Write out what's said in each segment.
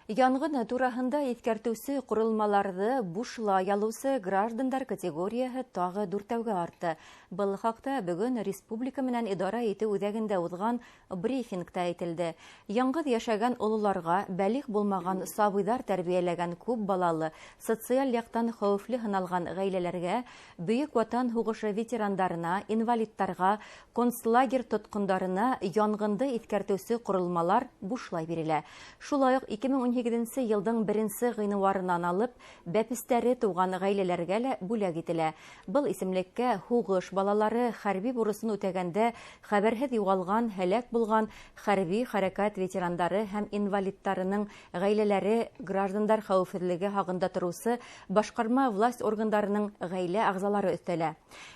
Янғын тураһында иҫкәртеүсе ҡоролмаларҙы бушлай алыусы граждандар категорияһы тағы дүртәүгә артты. Был хаҡта бөгөн республика менән идара итеү үҙәгендә уҙған брифингта әйтелде. Яңғыҙ йәшәгән ололарға, бәлиғ булмаған сабыйҙар тәрбиәләгән күп балалы, социаль яҡтан хәүефле һаналған ғаиләләргә, Бөйөк Ватан һуғышы ветерандарына, инвалидтарға, концлагерь тотҡондарына янғынды иҫкәртеүсе ҡоролмалар бушлай бирелә. Шулай уҡ 2018 йылдың 1 ғинуарынан алып бәпестәре тыуған ғаиләләргә лә бүләк ителә. Был исемлеккә һуғыш балалары, хәрби бурысын үтәгәндә хәбәрһеҙ юғалған, һәләк булған хәрби хәрәкәт ветерандары һәм инвалидтарының ғаиләләре, граждандар хәүефһеҙлеге һағында тороусы башҡарма власть органдарының ғаилә ағзалары өҫтәлә.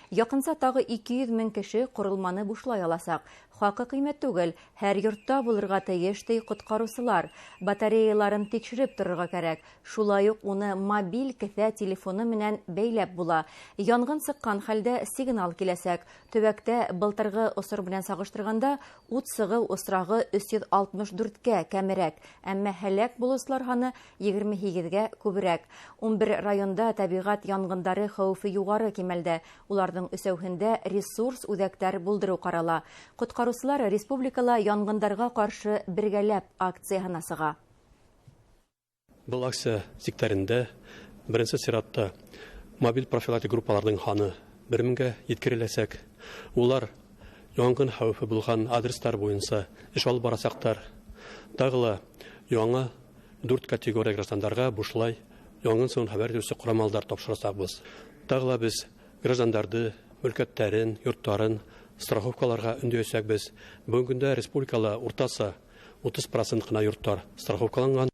Яҡынса тағы 200 мең кеше ҡоролманы бушлай аласаҡ. Хаҡы ҡиммәт түгел, һәр йортта булырға тейеш, ти ҡотҡарыусылар. Батареяларын тикшереп торорға кәрәк. Шулай уҡ уны мобиль кеҫә телефоны менән бәйләп була. Янғын сыҡҡан хәлдә сигнал киләсәк. Төбәктә былтырғы осор менән сағыштырғанда ут сығыу осрағы 364-кә кәмерәк, әммә һәләк булыусылар һаны 28-гә күберәк. 11 районда тәбиғәт янғындары хәүефе юғары кимәлдә. Уларҙың өсәүһендә ресурс үҙәктәр булдырыу ҡарала. Ҡотҡарыусылар республикала янғындарға ҡаршы бергәләп акцияһына сыға. Был акция сиктәрендә беренсе сиратта мобиль профилактик группаларҙың һаны 1000-гә еткереләсәк. Улар янғын хәүефе булған адрестар буйынса эш алып барасаҡтар. Тағы ла яңы 4 категория граждандарға бушлай янғын сығыуын хәбәр итеүсе ҡорамалдар тапшырасаҡбыҙ. Тағы ла беҙ граждандарҙы, мөлкәттәрен, йорттарын страховкаларға өндәйәсәкбеҙ. Бөгөнгө көндә республикала уртаса 30% ҡына йорттар страховкаланған.